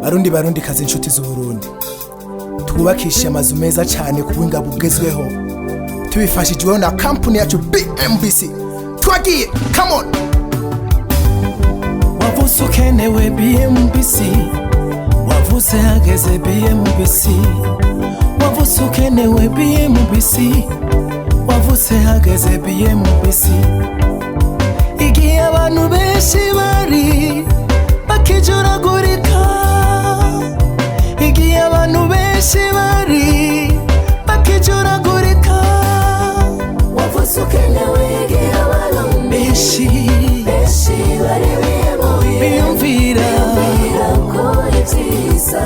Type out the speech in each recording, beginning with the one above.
Barundi, Barundi kazi, inshuti z'Uburundi, twubakishe amazu meza cyane ku buhinga bugezweho tubifashijweho na kampuni yacu BMBC. Twagiye, come on! Wavutse ukenewe BMBC, wavutse hageze BMBC, wavutse ukenewe BMBC, wavutse hageze BMBC. Igihe abantu benshi bari bakijuragurika, igihe abantu benshi bari bakijuragurika, Wavutse ukenewe igihe Abarundi benshi benshi bari bihebuye, biyumvira biyumvira ko ibyiza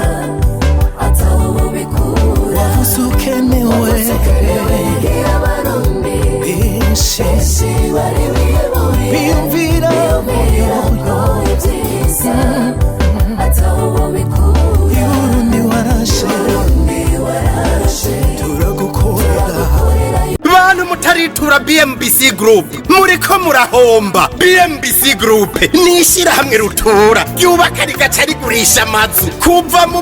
ataho bubikura. Wavutse ukenewe. Wavutse ukenewe igihe Abarundi benshi benshi bari bihebuye, biyumvira biyumvira ko ibyiza ataho bubikura. Burundi warashe. Burundi warashe. Turagukorera. Bantu mutaritura BMBC Group, muriko murahomba. BMBC Group ni ishyirahamwe rutura ryubaka rigaca rigurisha amazu kuva mu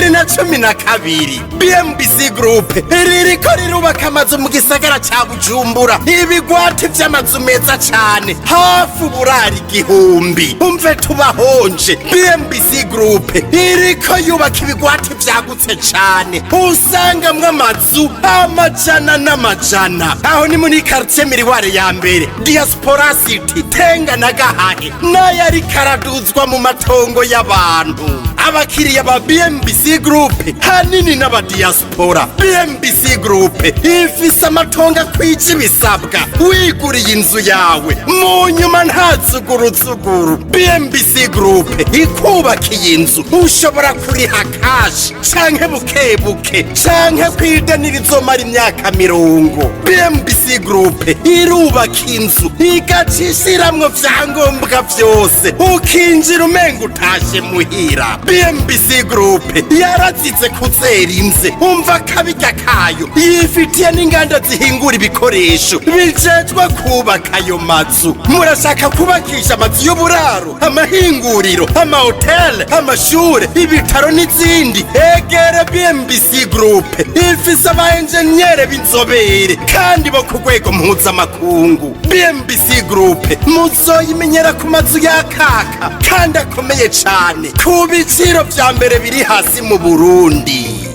2012. BMBC Group ririko rirubaka amazu mu gisagara ca Bujumbura, ibigwati vy'amazu meza cane, hafi uburari 1000. Umve tubahonje, BMBC Group iriko yubaka ibigwati vyagutse cane, usangamwo amazu amajana n'amajana. Aho ni muri quartier Miroir ya mbere, Diaspora City, Tenga na Gahahe, n'ayo ariko araduzwa mu matongo y'abantu. Abakiriya ba BMBC Group hanini n'abadiaspora. BMBC Group ifise amatongo akwije ibisabwa, wiguriye inzu yawe mu nyuma nta zuguruzuguru. BMBC Group ikubakiye inzu, ushobora kuriha cash canke buke buke canke kwideni rizomara imyaka 50. BMBC Group irubaka inzu igaca ishiramwo vyangombwa vyose, ukinjira umenga utashe muhira. BMBC Group yarazize kuzera inze, umva kabirya kayo, yifitiye n'inganda zihingura ibikoresho bijejwe kubaka ayo mazu. Murashaka kubakisha amazu y'uburaro, amahinguriro, amahoteli, amashure, ibitaro n'izindi? Egere BMBC Group, ifise aba enjeniyere b'inzobere kandi bo ku rwego mpuzamakungu. BMBC Group muzoyimenyera ku mazu yakaka kandi akomeye cane ku biciro vya mbere biri hasi mu Burundi.